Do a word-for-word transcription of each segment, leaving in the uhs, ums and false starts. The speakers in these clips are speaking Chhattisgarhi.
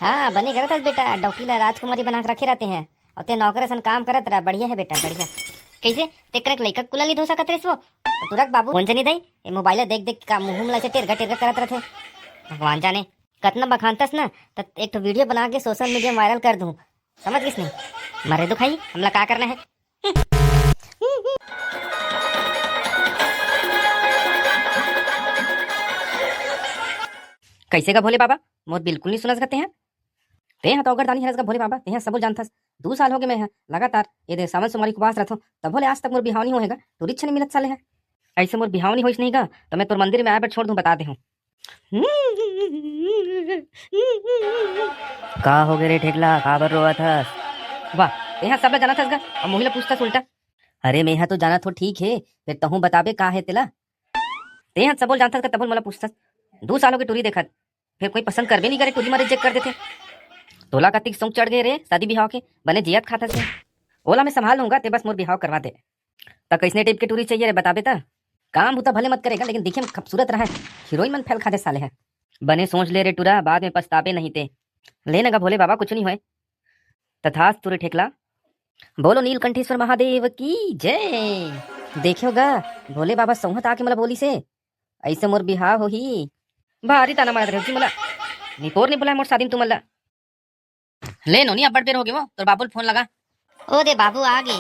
हाँ, बने करत हस बेटा, डौकी ला राजकुमारी बना के रखे रहते हैं। अउ ते नौकर असन काम करत रह, बढ़िया है बेटा, बढ़िया। कैसे? ते करक लइका कुला नहीं धो सकत रहिस वो? तो तू रख बाबू, फोन से नहीं दई, ये मोबाइल देख देख के का मुंह ला ऐसे टेरगा टेरगा करत रहथे। भगवान जाने, कतना बखानतस ना, त एक ठो वीडियो बना के सोशल मीडिया में वायरल कर दूं। समझ गिस नहीं? मरे दुखाई, हमला का करना है? कैसे का भोले बाबा, मोर बिल्कुल नहीं सुनस गा तेहा। तेहा तो अगर दानी हरस गा भोले बाबा, तेहा सबो जानथस। दू साल होगे मैं ह लगातार ये दे सावन सोमवारी उपवास रथो, तभो ले आज तक मोर बिहाव नहीं होए गा, टूरी अच्छा नहीं मिलत साले ह। ऐसे मोर बिहाव नहीं होइस नहीं गा, तो मैं तोर मंदिर में आए बर छोड़ दूं, बता दे हूँ। का होगे रे ठेकला, काबर रोवत हस? वाह, तेहा सबला जानत हस गा, अब मोहिला पूछथस उल्टा। अरे मेहा तो जानत हो ठीक है, फिर तहूँ बताबे का है तेला? तेहा सबो जानथस गा, तभो मोला पूछथस। दू साल होगे टूरी देखत, फिर कोई पसंद करबे नहीं करे, टूरी मा रिजेक्ट कर देथे। तोला कतिक शौक चढ़ गए रे शादी बिहाव के, बने जियत खात हस। ओला मैं संभाल लूंगा, ते बस मोर बिहाव करवा दे। त कैसने टाइप के टूरी चाहिए रे, बताबे त? काम बूता भले मत करे गा, लेकिन दिखे में खूबसूरत रहे। हीरोइन मन फेल खा दे साले ह। बने सोच ले रे टूरा, बाद में पछताबे नहीं ते। ले न गा भोले बाबा, कुछ नहीं होए। तथास्तु रे ठेकला। बोलो नीलकंठेश्वर महादेव की जय। देखियो गा, भोले बाबा सौहत आके मोला बोलिस हे, ऐसे मोर बिहाव होही। भारी ताना मारत रहे जी मोला, निपोर नहीं बुलाए मोर शादी में तुमन ला। ले नोनी, अब्बड़ बेर होगे वो, तोर बाबू ल फोन लगा। ओ दे बाबू आ गे।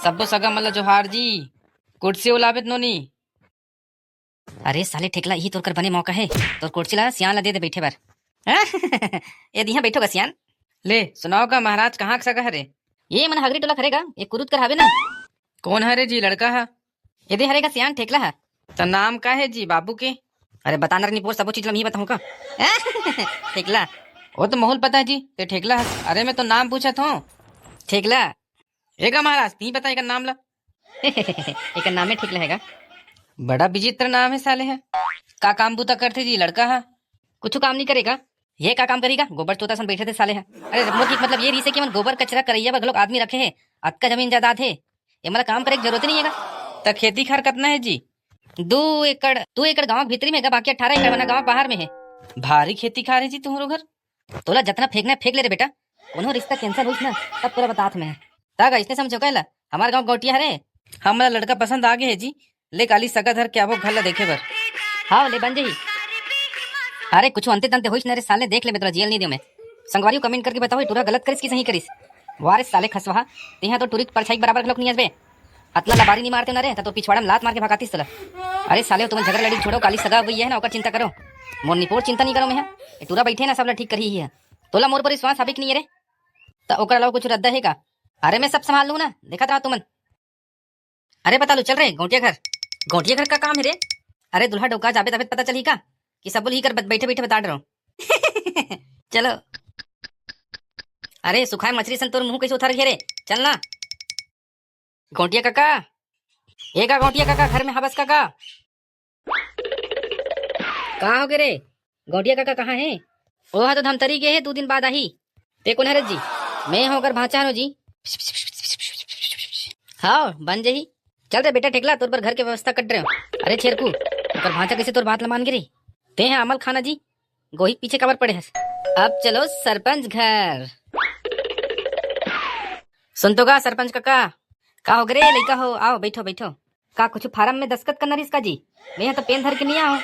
सब्बो सगा मन ल जोहार जी। कुर्सी उलाबे त नोनी। अरे साले ठेकला, इही तोर कर बने मौका है, तोर कुर्सी ला सियान ला दे दे बैठे बर। ए दिहा बैठो गा सियान। ले सुनाओ गा महाराज, कहाँ के सगा हरे? ये मन हगरी टोला खरे गा, ये कुरुत कर हावे ना। कौन हरे जी लड़का हा? ये दे हरे गा सियान ठेकला हा। त नाम का है जी बाबू के? अरे बता नर निपोर, सबो चीज ल मैं ही बताऊं का? ठेकला। वो तो मोहूल पता है जी, ते ठेकला हस। अरे मैं तो नाम पूछत हूँ। ठेकला। एगा महाराज, ती बता एकर नाम ला। एकर नामे ठेकला हे गा। बड़ा विचित्र नाम है साले है। का काम बूता करथे जी लड़का हा? कुछ काम नहीं करेगा। ये का काम करेगा? गोबर चोता सन बैठे थे साले है। अरे मोर के मतलब ये रहिसे कि मन गोबर कचरा करैया बर घलोक आदमी रखे है। अतका जमीन जायदाद है, ये मला काम करे की जरूरत नहीं है गा। त खेती खार कतना है जी? दू एकड़, दू एकड़ गांव के भीतरी में है गा, बाकी अठारह एकड़ मना गांव के बाहर में है। भारी खेती खार है जी तुम्हारो घर। तोला जतना फेंकना है फेंक ले रे बेटा, कोनो रिश्ता cancel होइस ना, तब तोला बतात मैं। त गा इसने समझो कहला, हमार गांव गौटिया हरे। हमला लड़का पसंद आ गे है जी, ले काली सगा धर के आबो घर ला देखे बर। हाँ ले बन जही। अरे कुछ अंते तंते होइस ना रे साले, देख ले मैं तोला जियल नहीं दियो मैं। संगवारी comment करके बताओ, ये टूरा गलत करिस कि सही करिस? वाह रे साले खसवा, तेहा तो टूरी के परछाई के बराबर घलोक नहीं आस बे। अतना लबारी नहीं मारते ना रे, त तो पिछवाड़ा में लात मार के भगातीस तोला। अरे साले, तुमन झगड़ा लड़ी छोड़ो, काली सगा अवइया है ना, ओकर चिंता करो। मोर निपोर चिंता नहीं करो मैं, ये टूरा बैठे ना, सब ला ठीक करही ही है। तोला मोर पर विश्वास हवे कि नहीं है रे? त ओकर अलावा कुछ रद्दा है का? अरे मैं सब संभाल लूँ ना, देखत रहा तुमन। अरे बता लो, चल रे गौटिया घर। गौटिया घर का काम है रे? अरे दुल्हा डौका जाबे तबे त पता चलही का कि सब बोलही कर बत-, बैठे बैठे बता डरो। चलो। अरे सुखाए मछली सन तोर मुंह कैसे उथर गया रे? चल ना। गौटिया काका, ए का गौटिया काका, घर में हबस काका? कहाँ हो गए रे? गौटिया काका कहाँ है? ओह तो धमतरी गए है, दो दिन बाद आही। ते कोन हरे जी? मैं हों ओकर भांचा हरो जी। हाँ बन जही। चल रे बेटा ठेकला, तोर बर घर के व्यवस्था कर रहे हो। अरे छेरकू, ओकर भांचा कैसे तोर बात ल मान गे रे? ते है अमल खाना जी, गोही के पीछे काबर पड़े हस? अब चलो सरपंच घर। सुन तो गा सरपंच काका। का हो गे रे लइका हो, आओ बैठो बैठो। का कुछ फार्म में दस्तखत करना रहिस का जी? मैं तो पेन धर के नहीं आओ।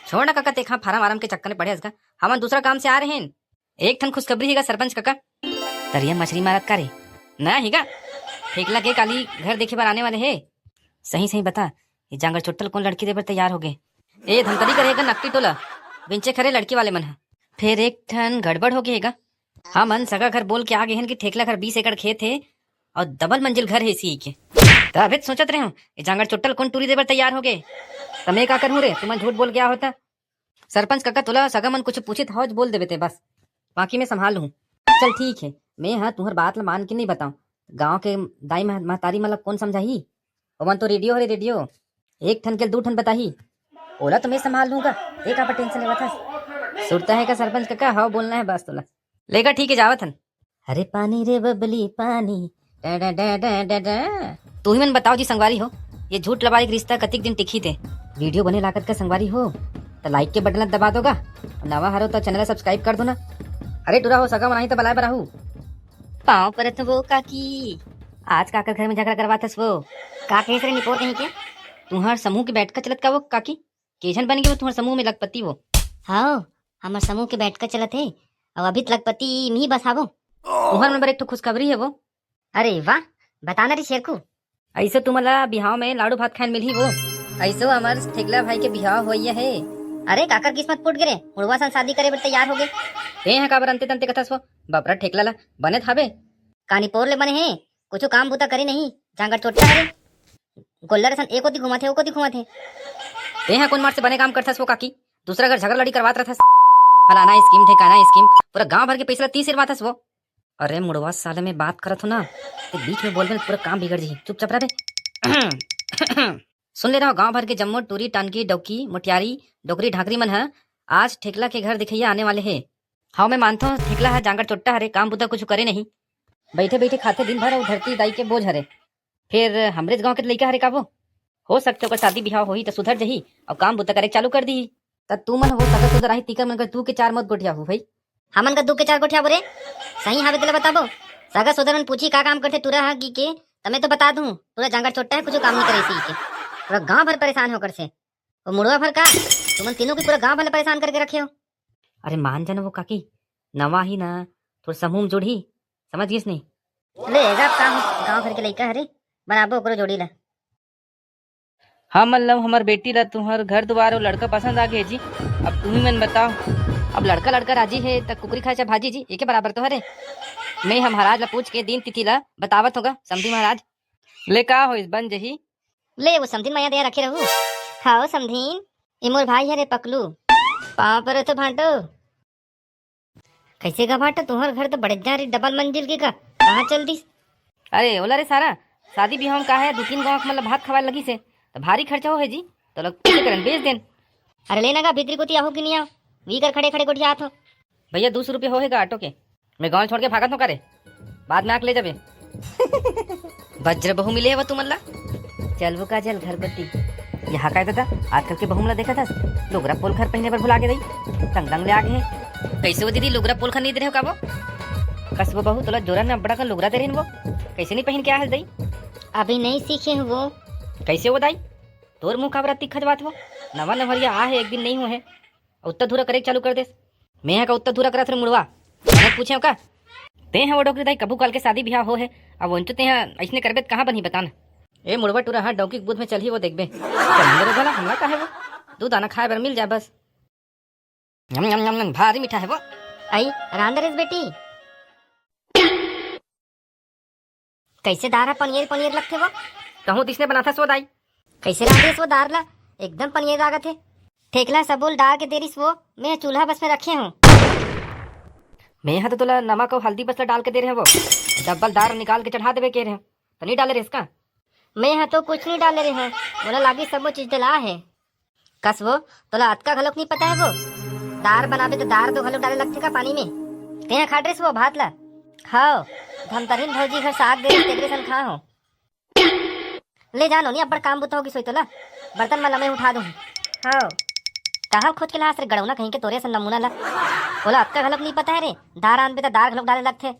छोड़ ना काका, ते कहाँ फार्म आराम के चक्कर में पड़े हस का? हमन दूसरा काम से आ रहे हैं। एक ठन खुशखबरी हे गा सरपंच काका। तरिया मछली मारत का रे? ना हे गा, ठेकला के काली घर देखे बर आने वाले हे। सही सही बता, ये जांगर चोट्टल कोन लड़की देबर तैयार हो गए? ए धमतरी कर हे गा नकटी टोला, बेंचे खरे लड़की वाले मन ह। फेर एक ठन गड़बड़ हो गए हे गा। हमन सगा घर बोल के आ गए हन कि ठेकला घर बीस एकड़ खेत हे और डबल मंजिल घर हे इसी के। त अबे सोचत रहे हो, ये जांगर चोट्टल कोन टूरी देबर तैयार हो गए? त मैं का करूँ रे, तुमन झूठ बोल गया होता। सरपंच काका, तोला सगा मन कुछ पूछित हवच, बोल देबे ते बस, बाकी मैं संभाल लूँ। चल ठीक है, मैं ह तुहर बात ल मान के नहीं बताऊँ। गाँव के दाई मह-, महतारी मन ल कोन समझाही? ओमन तो रेडियो हरे रेडियो, एक ठन के दू ठन बताही। ओला तो मैं संभाल लूँगा, एक आप टेंशन लेवत हस। सुरता है का सरपंच काका? हव बोलना है बस तोला। लेगा ठीक है, जावत हन। अरे पानी रे बबली पानी, डा डा डा डा डा डा। तू ही मन बताओ जी संगवारी हो, ये झूठ लबारी के रिश्ता कतिक दिन टिकही ते? वीडियो बने लागत का संगवारी हो, त लाइक के बटन ला दबा दो गा, नवा हरो त चैनल ला सब्सक्राइब कर दो ना। अरे टुरा हो, सगा मनाही त बलाए बर आहू। पाँव परत हो वो काकी। आज काकर घर में झगड़ा करवाथस वो? का कहिस रे निपोर कहीं के? तुहर समूह के बैठका चलत का वो काकी? के झन बन गे वो तुहर समूह में लखपति वो? हाँ, हमर समूह के बैठका चलत हे। अउ अभी त लखपति नहीं बसाबो। तुहर मन बर एक ठो खुशखबरी हे वो। अरे वाह, बताना रे शेरकू। ऐसो तुमन ला बिहाव में लाड़ू भात खाए मिलही वो। ऐसो हमर ठेकला भाई के बिहाव होइया हे। अरे काकर किस्मत फूट गे रे, मुड़वा सन शादी करे बर तैयार हो गे। ते ह काबर अंते तंते कथस वो? बपरा ठेकला ला बने थाबे। कानी पोर ले बने हे, कुछ काम बूता करे नहीं, जांगर चोट्टा हरे। गोल्लर सन एक ओती घुमत हे, ओ कोती घुमत हे। ते ह कोन मार से बने काम करथस वो काकी? दूसरा घर झगड़ा लड़ी करवात रहथस। फलाना स्कीम, ठेकाना स्कीम, पूरा गांव भर के पैसा ला तीस सिरवाथस वो। अरे मुड़वा साले, मैं बात करत हूँ ना, ते बीच में बोलबे ना, पूरा काम बिगड़ जही। चुपचाप रह बे। सुन ले रहो, गांव भर के जम्मो टूरी, टानकी, डौकी, मोटियारी, डोकरी, ढाकरी मन ह आज ठेकला के घर दिखैया आने वाले हे। हाँ, मैं मानथो ठेकला ह जांगर चोट्टा हरे, काम बुता कुछ करे नहीं, बैठे बैठे खाथे दिन भर अउ धरती दाई के बोझ हरे। फिर हमरेच गांव के लइका हरे का वो? हो सकथे ओकर शादी बिहाव होही त सुधर जही अउ काम बुता करे चालू कर दीही। त तू मन वो सगा सुधर आही, तीकर मन कर दू के चार मत गोठियाहू भाई। हमन का दू के चार गोठियाबो रे? सही हावे तेला बताबो। सगा सुधर मन पूछी का काम करथे टुरा ह की के, त मैं तो बता दूं, टुरा जांगर चोट्टा हे, कुछ काम नहीं करे इसी के। पूरा गांव भर परेशान हे ओकर से। वो मुड़वा भर का, तुमन तीनों के पूरा गांव भर ला परेशान करके रखे हो। अरे मान जाना वो काकी, नवा ही ना, थोड़ा समूह में जुड़ही, समझ गिस नहीं? ले, एगा काम, गांव भर के लइका हरे, बनाबो ओकरो जोड़ी ला। हमन ला, हमर बेटी ला तुहर घर दुवार अउ लड़का पसंद आ गे जी। अब तुही मन बताओ। अब लड़का लड़का राजी हे त कुकरी खाए चाहे भाजी जी, एके बराबर तो हरे। मैं ह महाराज ला पूछ के दिन तिथि ला बतावत होगा समधी महाराज। ले का होइस, बन जही? ले वो समधिन मया दया रखे रहू। हाओ समधिन, ए मोर भाई हरे पकलू। पाँव पर तो भांटो। कैसे गा भांटो, तुहर घर तो बड़े जारी डबल मंजिल के का, कहाँ चल दिस? अरे ओला रे सारा, शादी बिहाव में का हे, दू तीन गाँव के मन ला भात खवाए लगिस हे, त भारी खर्चा हो हे जी, त लोग कैसे करन, बेच देन। अरे लेना गा भीतरी कोती आहू कि नहीं आओ, वी कर खड़े खड़े गोठियात हो। भैया दू सौ रुपया हो हे गा ऑटो के, मैं गाँव छोड़ के भागत हूँ का रे, बाद में आके ले जाबे। बज्र बहू मिले हवा तुमन ला। चल वो काजल घर कोती। यहाँ काय दादा, आजकल के बहू मन ला देखत हस, लुगरा पोलखर पहिने बर भुला गे दई, तंग तंग ले आ गे हे। कैसे वो दीदी, लुगरा पोलखर नहीं दे रहे हो का वो? कस वो बहू, तोला जोरन में अब्बड़ा कन लुगरा दे रहे वो, कैसे नहीं पहिन के आ हस दई? अभी नहीं सीखे हूँ वो। कैसे वो दाई, तोर मुँह काबर अतिक खजवात वो? नवा नवरिया आ हे, एक दिन नहीं हो हे, उत्ता धूरा करे चालू कर देस। मैं ह का उत्ता धूरा करत रे मुड़वा? मैं पूछे का? ते ह वो डोकरी दाई, कभू काल के शादी बिहाव हो हे, अब वंचो ते ह अइसने करबे त कहाँ बनही बतान? ए मुड़वा टूरा ह डौकी के बूथ में चलही वो देखबे। चल मेरे भला हमला का हे वो? दू दाना खाए बर मिल जाए बस। नम नम नम नम, भारी मीठा हे वो। आई रांध रेस बेटी। कैसे दार ह पनियर पनियर लगथे वो? कहूँ तिसने बनाथस वो दाई। कैसे रांधेस वो दार ला? एकदम पनियर लागत हे। ठेकला सबो ल डाल के दे रिस वो, मैं चूल्हा बस में रखे हूँ। मैं ह तो तोला नमक अउ हल्दी बस ला डाल के दे रहे वो, डब्बल दार निकाल के चढ़ा देबे के रहे, त नहीं डाले रेस का? मैं ह तो कुछ नहीं डाले रहे हूँ, मोला लागी सबो चीज डला हे। कस वो, तोला अतका घलोक नहीं पता हे वो? दार बनाबे त दार तो घलोक डाले लगथे का पानी में? तेहा खा डरेस वो भात ला? हाव, धमतरिन भौजी घर साग दे रिस तेकरे सन खा हो। ले जा नोनी, अब्बड़ काम बुता होगी सोई तोला, बर्तन मन ल मैं उठा दूँ। हाव, कहाँ खोज के लास रे गड़ौना कहीं के तोरे सन नमूना ला। तोला अतका घलोक नहीं पता हे रे, दार आनबे त दार घलोक डाले लगथे।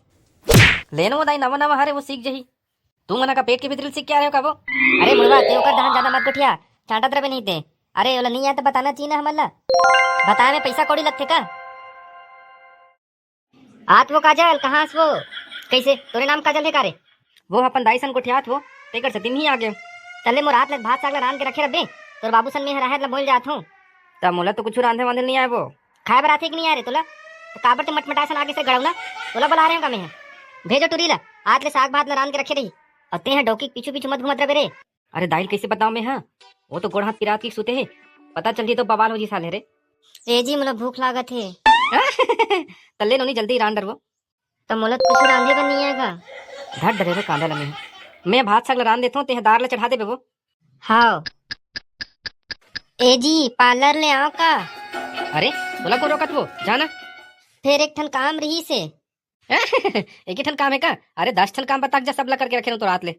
लेन वो दाई नवा नवा हरे, वो सीख जही। तू मना का पेट के भीतरी सीख के आ रहे हो का वो? अरे मुड़वा, ते ओकर दहन ज्यादा मत गोठिया, चांटत रहे नहीं ते। अरे ओला नहीं आए त बताना चाहिए ना हमन ला। बताए में पैसा कौड़ी लगथे का? आत वो काजल, कहाँ हस वो? कैसे? तोरे नाम काजल हे का रे? वो अपन दाई सन गोठियात वो, तेकर सेती नहीं आ गे। तले मोर आत लग भात साग ला रांध के रखे रबे, तोर बाबू सन में राहेर ला बोल जात हूँ। त मोला तो कुछ रांधे वांधे नहीं आए वो। खाए बर आथे कि नहीं आए रे तोला? त काबर ते मटमटाए सन आगे से गड़ौना? तोला बला रहे हो का मैं ह? भेजो टुरी ला, आत ले साग भात ला रांध के रखे रही। अउ ते ह डौकी के पीछू पीछू मत घूमत रहे रे। अरे दाई ल कैसे बताओ मैं ह? वो तो गोड़ हाथ पिरात के सुते हे, पता चल जी तो बवाल हो जी साले रे। ए जी, मोला भूख लागत हे। तल्ले नोनी जल्दी रांध डरवो। त मोला कुछ रांधे बर नहीं आएगा। धर डरे रे कांदा ल मैं ह। मैं भात साग ल रांध देथों, ते ह दार ल चढ़ा देबे वो। हाव। ए जी, पार्लर ले आओ का? अरे, तोला को रोकत वो, जा ना। फेर एक ठन काम रही से। एक ही ठन काम हे का? अरे दस ठन काम बता के जा, सब ला करके रखे रहूं तो रात ले।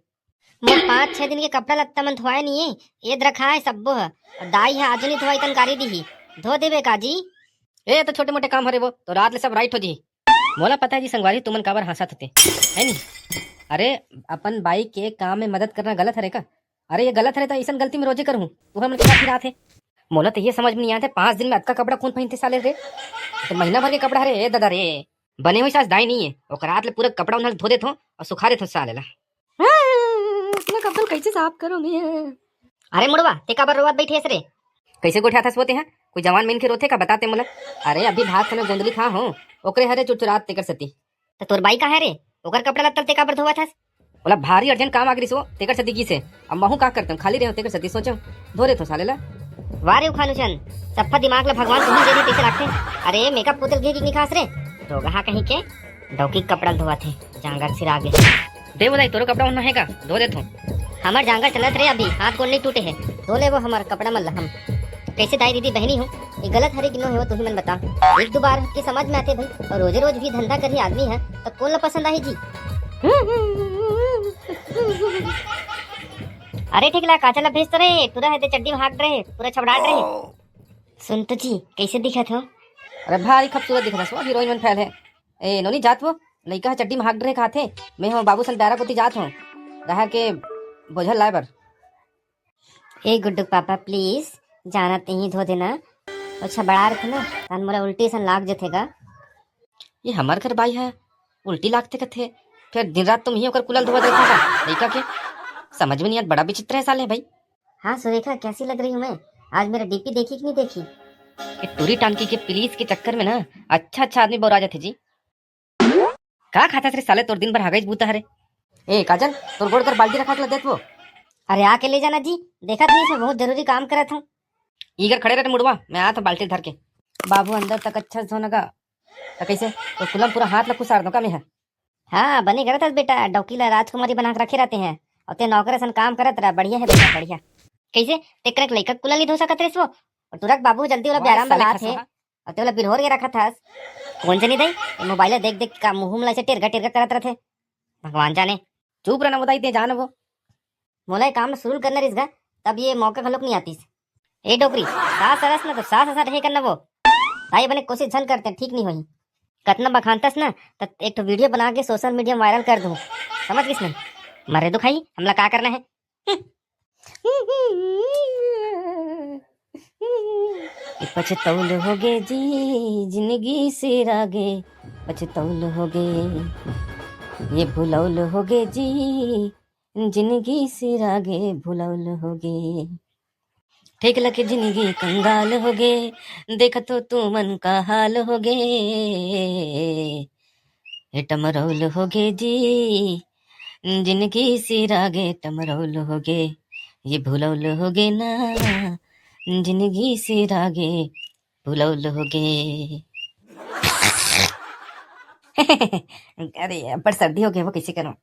मोर पाँच छह दिन के कपड़ा लत्ता मन धोए नहीं हे, एद रखा हे सब्बो ह। अउ दाई ह आजू नहीं धोई तन गारी दीही। धो देबे का जी? ए तो छोटे मोटे काम हरे वो, तो रात ले सब राइट हो जी। मोला पता है जी संगवारी, तुमन काबर हाँसत होते, है नी? अरे, अपन बाई के काम में मदद करना गलत हरे का? अरे, ये गलत हरे त अइसन गलती में रोजे करहूँ, तुहर मन के साथ ही रात है। मोला तो ये समझ में नहीं आते, पाँच दिन में अतका कपड़ा कौन पहनते साले रे? तो महीना भर के कपड़ा हरे, ए दादा रे। बने हुई सास दाई नहीं है, ओकर रात ले पूरा कपड़ा उन्हल धो देथो और सुखा देथो साले ला। हाँ, इतना कपड़ा कैसे साफ करूँ मैं? अरे मुड़वा, ते काबर रोवत बैठे हस रे? कैसे गोठियाथस वो ते हा? कोई जवान मिल के रोथे का, बताते मोला। अरे अभी भात समय गोंदली खा हो, ओकरे हरे चुरचुरात तेकर सती। त तोर बाई कहाँ है रे? ओकर कपड़ा लत्ता ते काबर धोवत हस? बोला भारी अर्जेंट काम आ गइस वो, तेकर सती गिस हे। अब महू का करतन, खाली रहे तेकर सती सोचो, धो देथो साले ला। वाह रे उखानू चंद, सफ्फा दिमाग ला भगवान तुही दे दे, कैसे लागथे? अरे मेकअप पुतल के निकास रे, रोगहा कहीं के, डौकी कपड़ा धोवत हे, जांगर सिरा गे। दे बोलाई, तोरो कपड़ा उन्ना है का? धो देथो। हमर जांगर चलत रे अभी, हाथ गोड़ नहीं टूटे है, धो ले वो हमर कपड़ा मन ला हम। कैसे दाई दीदी बहनी हो, ये गलत हरे कि नो है वो तुही मन बता। एक दो बार के समझ में आते भाई, और रोजे रोज भी धंधा करही आदमी है, तो कौन ला पसंद आही जी? अरे ठीक ला, काचा ला भेज तो रे, टूरा है ते चड्डी में हाक रहे, पूरा छबड़ाट रहे। सुन तो जी, कैसे दिखत हो? अरे भारी खूबसूरत दिखत हस वो, हीरोइन मन फैल है। ए नोनी जात वो, लइका ह चड्डी में हाक डरे खाथे, मैं हो बाबू सन डारा कोती जात हूँ, डहर के बोझल लाए बर। ए गुड्डू पापा प्लीज, जाना तेही धो देना, अच्छा बड़ा रखे ना, तन मोला उल्टी सन लाग जथे गा। ये हमर घर बाई है, उल्टी लागथे कथे, फिर दिन रात तुम ही ओकर कुलल धोवत रहते का लइका के? समझ में नहीं आत, बड़ा विचित्र है साले भाई। हाँ सुरेखा, कैसी लग रही हूँ मैं? आज मेरा डीपी देखी कि नहीं देखी? ये टूरी टांकी के पुलिस के चक्कर में ना अच्छा अच्छा आदमी बौरा जाथे जी। का खाथस रे साले, तोर दिन भर हगईच बूता हरे। ए काजल, तोर गोड़ कर बाल्टी रखा के देत वो। अरे आके ले जाना जी, देखत नहीं इसमें बहुत जरूरी काम करत हूँ। इगर खड़े रहे मुड़वा, मैं आत हूँ बाल्टी धर के। बाबू अंदर तक अच्छा से धोना का। त कैसे? तो कुलम पूरा हाथ ला खुसार दो का मैं? हाँ, बने करत हस बेटा, डौकी ला राजकुमारी बना के रखे रहते हैं। और ते नौकर असन काम करत रहा, बढ़िया है बेटा, बढ़िया। कैसे? ते करक लइका कुलल नहीं धो सकत रहिस वो? और तुरक बाबू जल्दी वाला वाह, ब्याराम साले बलात है। खसहा। और ते वाला बिरहोर के रखत हस। कौन जनी दाई? ये मोबाइल देख देख का मुंह ला ऐसे टिरगा टिरगा करत रहथे। भगवान जाने। चुप रहना वो दाई, ते जान वो। मोला ये काम ला सुरू करना रहिस गा, तब ये मौका घलोक नहीं आतिस। ए डोकरी, सास सरस ना तो सास असा रहे करना वो। भाई बने कोशिश झन करते, ठीक नहीं होही। कतना बखानतस ना, त एक ठो वीडियो बना के सोशल मीडिया में वायरल कर दूँ। समझ गिस नहीं? मरे दो खाई, हमला का करना है? पछतौल होगे जी, जिंदगी सिरागे, पछतौल होगे, ये भुलौल होगे जी, जिंदगी सिरागे, भुलौल होगे। ठीक लगे जिंदगी कंगाल होगे, देखत हो तुमन का हाल होगे। ए टमरौल होगे जी, जिंदगी सिरागे टमरौल होगे, ये भुलौल होगे ना, जिंदगी सिरागे भुलौल होगे। अरे, अब्बड़ सर्दी होगे, वो कैसे करूँ?